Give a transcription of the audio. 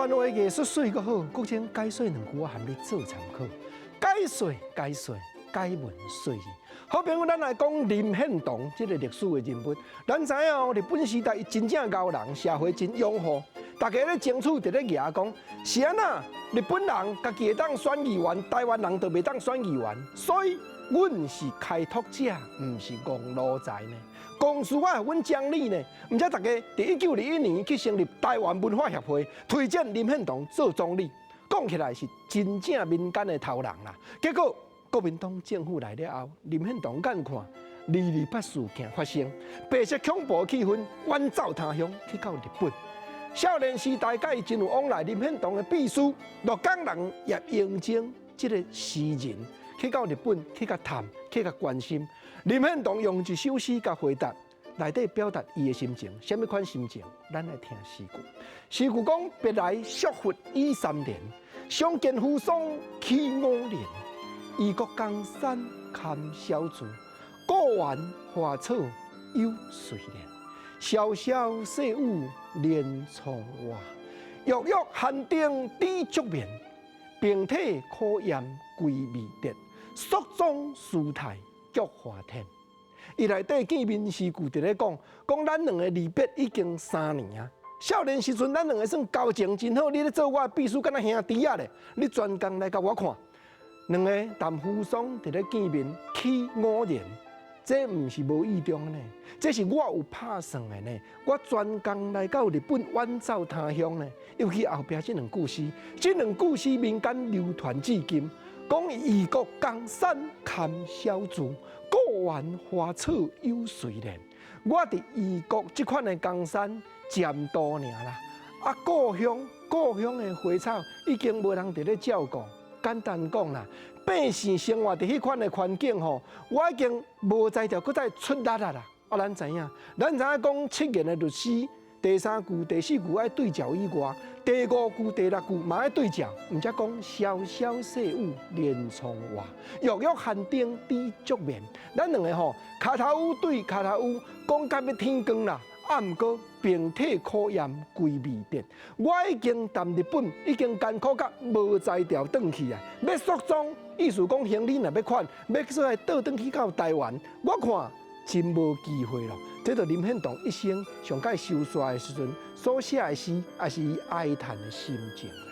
段話藝術媠閣好，國清解說兩句，我含你做參考。解說解說解文說字。好朋友，咱來講林獻堂這個歷史的人物。咱知影哦，日本時代伊真正𠢕人，社會真擁護，大家咧爭取佇咧舉講，是按怎？日本人家己會當選議員，台灣人就袂當選議員，所以阮是開拓者，毋是戇奴才呢。公司愛予阮獎勵呢，毋才大家佇1921年去成立台灣文化協會，推薦林獻堂做總理。講起來是真正民間的頭人啦。結果國民黨政府來了後，林獻堂眼看228事件發生，白色恐怖氣氛，遠走他鄉去到日本。少年時代佮伊真有往來，林獻堂的秘書鹿港人葉英貞這個詩人去到日本去共探，去共關心。林獻堂用一首詩共回答，內底表達伊的心情，啥物款心情？咱來聽詩句。詩句講：別來束縛已三年，相見扶桑起五年。異國江山堪小住，故園花草有誰憐？蕭蕭細雨連窗外，鬱鬱寒燈抵燭眠。病體可厭歸未得，肅裝師太菊花天。伊內底見面詩句佇咧講，講咱兩個離別已經3年啊。少年時陣，咱兩個算交情真好，你咧做我的秘書，敢若兄弟仔咧。你專工來共我看，兩个談扶桑佇咧見面起五年，這毋是無意中呢，這是我有拍算的呢。我專工來到日本遠走他鄉呢，尤其後壁這兩句詩，這兩句詩民間流傳至今，講異國江山堪小住，故園花草有誰憐？我佇異國這款的江山漸多爾啦，啊，故鄉的花草已經無人佇咧照顧。簡單講啦，百姓生活佇彼款的環境吼，我已經無才調，閣再出力啊啦。啊，咱知影，咱知影講七言的律詩，第三句、第四句愛對照以外，第五句、第六句嘛愛對照。毋才講蕭蕭細雨連窗外，鬱鬱寒燈抵燭眠。咱兩个吼，跤頭趺對跤頭趺，講甲欲天光啦。啊，毋過病體苦厭歸未得，我已經踮日本已經艱苦甲無才調轉去啊！欲肅裝，意思講行李若欲款，欲煞來倒轉去到台灣，我看真無機會咯。這就林獻堂一生上蓋收煞的時陣所寫的詩，也是伊哀嘆的心情啦。